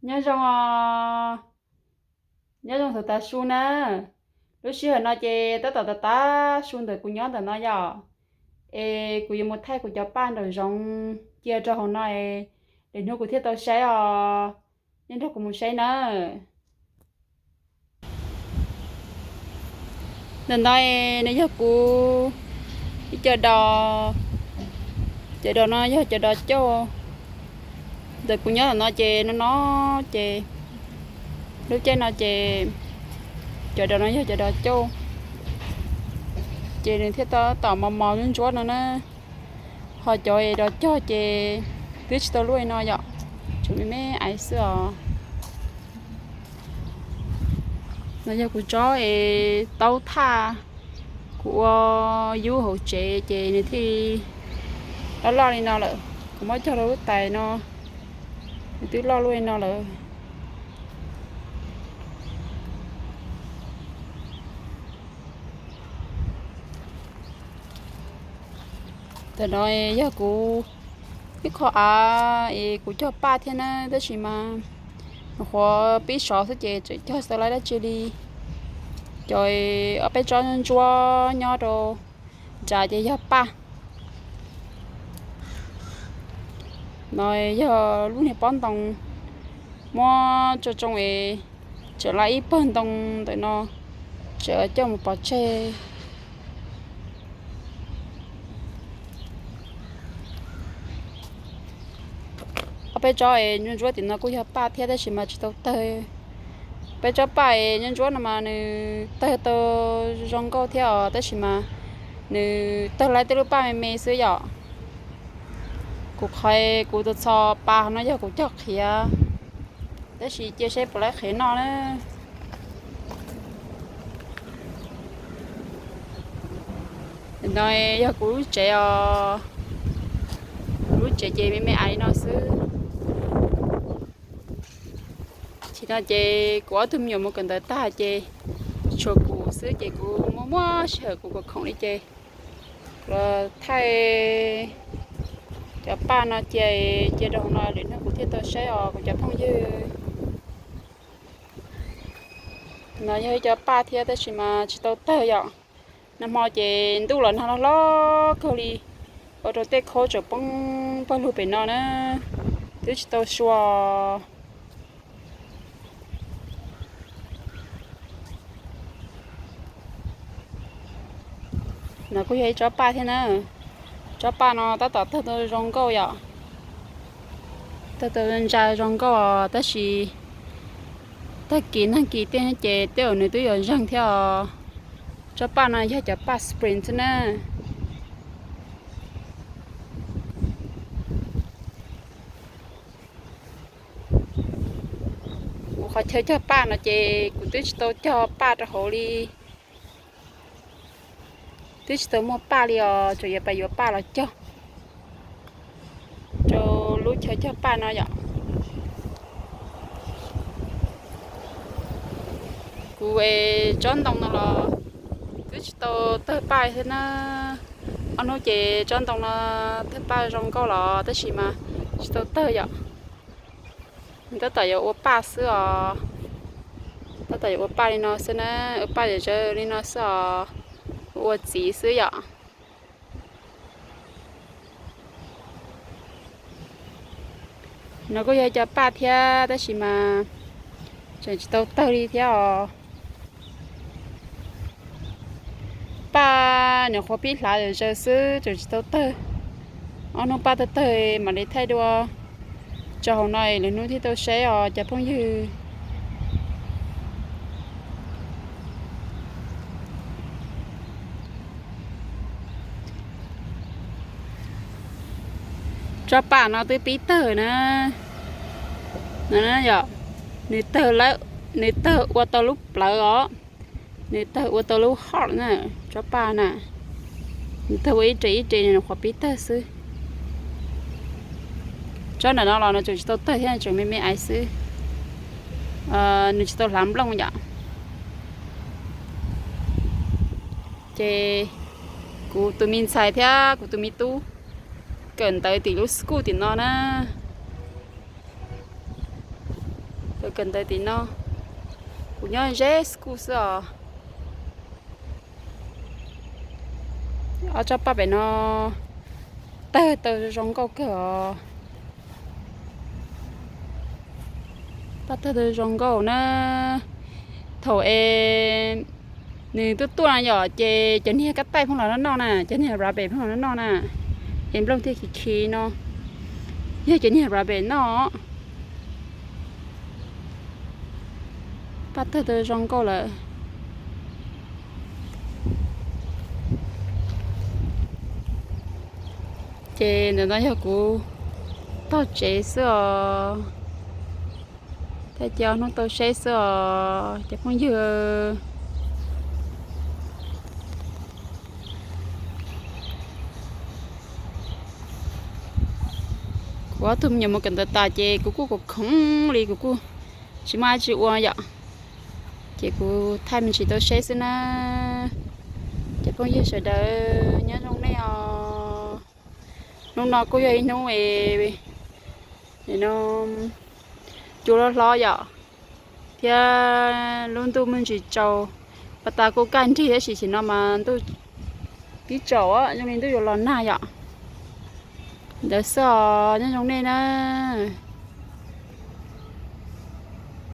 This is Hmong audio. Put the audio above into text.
Nyob zoo os, nyob zoo thaum tav su na. Lub sij hawm no ces tab tom tav tav su ntawm kuv nyob ntawm no yom. Es kuv yuav mus thaij kuv cov paj nraum zoov cia rau hauv no es lwm hnub kuv thiaj tau saib os. Nej nrog kuv mus saib nawb. Ntawm no nws yog kuv ib co dos, cov dos no yog cov dos cauj. Ntawm kuv nyob ntawm no ces no no ces lub caij no ces cov dos no yog cov dos cauj, ces nws thiaj tab tom mos mos ntsuab ntsuab no na. Ho cov es dos cog ces twb tsis tau luaj li no yom, tsuas me me aiv xwb os. No yog kuv tsob es taub thaj, kuv ua yub hauv tsev ces nws thiaj li loj loj li no lawm. Kuv muab cog rau lub tais no, nws twb loj luaj li no lawm. Ntawm no yog kuv ib qho av es kuv cog paj thiab na, tab sis mas nyuam qhuav pib sov xwb ces tseem cog tsis tau lawm dab tsi li. Cov ob peb tsob ntsuab nyob rau nrad ces yog paj. No yog lub niag pob ntoo muab tso tsoo es tseem lawm ib pawg ntoo ntawm no, tseem coj mus pov tseg. Ob peb tsob es ntsuab ntsuab tim no kuj yog paj thiab tab sis mas tsis tau tawg. Peb tsob paj es ntsuab ntsuab no mas nws tawg tau zoo nkauj thiab os, tab sis mas nws tawg lawm tej lub paj me me xwb yom. Kuv qhov kuv tus txhos pas no yog kuv cog qhiav, tab sis cia seb puas lawv qhiav noj na. No yog kuv lub tsev os, kuv lub tsev ces me me aiv li no xwb. Tam sim no ces kuv ob tug me nyuam mus kawm ntawv tag ces tshuav kuv xwb ces kuv muaj muaj sij hawm kuv kuv khoom li ces kuv los thaij cov paj no cia, cia rau hauv no lwm hnub kuv thiaj tau saib os kuv cov phooj ywg. No yog ib co paj thiab tab sis mas tsis tau tawg yom. Nag hmo ces ntuj los nag hlob hlob kawg li, ua rau tej khaub tseem poob pawg lug pem no na, twb tsis tau sua. No kuj yog ib tsob paj thiab na. Tsob paj no tab tom tawg tau zoo nkauj yom. Tawg tau ntsa zoo nkauj os, tab sis tag kis nag kis tej ces tej zaum nws twb yuav zeeg thiab os. Tsob paj no yog cov paj spring xwb na. Kuv qhov chaw cog paj no ces kuv twb tsis tau cog paj rau hauv li. Twb tsis tau muaj paj li os, tsuas yog pab yuav paj los cog rau lub chaw cog paj no yom. Kuv es tsob ntoo no los twb tsis tau tawg paj thiab na. Ob hnub ces tsob ntoo no tawg paj zoo nkauj los tab sis mas tsis tau tawg yom. Nws tab tom yuav ua paj xwb os. Tab tom yuav ua paj li no xwb na, ua paj zawm zawm li no xwb os, ua txiv xwb yom. No kuj yog ib co paj thiab tab sis mas tseem tsis tau tawg li thiab os. Paj nyuam qhuav pib hlav zawm zawg xwb tseem tsis tau tawg. Ob hnub paj tawg tawg mam li thaij dua tso hauv no es lwm hnub thiaj tau saib os cov phooj ywg. Tsob paj no twb pib tawg na. Yog nws tawg lawm, nws tawg ua tau lub plawv os, nws tawg ua tau lub heart na. Tsob paj na, nws tawg ua ib re ib re, nws nyuam qhuav pib tawg xwb. Tsob ntawm no los nws tseem tsis tau tawg thiab, tseem me me aiv xwb. Nws tsis tau hlav nplooj yom. Ces kuv tus me ntxhais thiab kuv tus me tub kawm ntawv tim lub school tim no na. Kawm ntawv tim no, kuv nyob ze school xwb os. Ob tsob paj pem no tawg tau zoo nkauj kawg os. Paj tawg tau zoo nkauj na. Thaum es nws tuaj tuaj na yom, ces cov niag kab taij phooj los noj noj na, cov niag rabbit phooj los noj noj na, es nplooj thiaj khiv khiv no, yog cov niag rabbit noj. Paj tawg tau zoo nkauj lawm. Ces ntawm no yog kuv tog tsev xwb os. Thaj cia hnub tau saib xwb os cov phooj ywg. Kuv ob tug me nyuam mus kawm ntawv tas ces kuv kuj khoom khoom li, kuv kuj tsis muaj dab tsi ua yom. Ces kuv thaij me ntsis tau saib xwb na. Cov phooj ywg sawv daws nyob zoo nej os. Hnub no kuj yog ib hnub es no cua loj hlob yom, thiab lub ntuj muaj ntsis tsaus. Pas tas kuj kaj nrig tab sis tam sim no mas ntuj pib tsaus zoo li ntuj yuav los nag yom. Ntawd xwb os, nyob zoo nej na.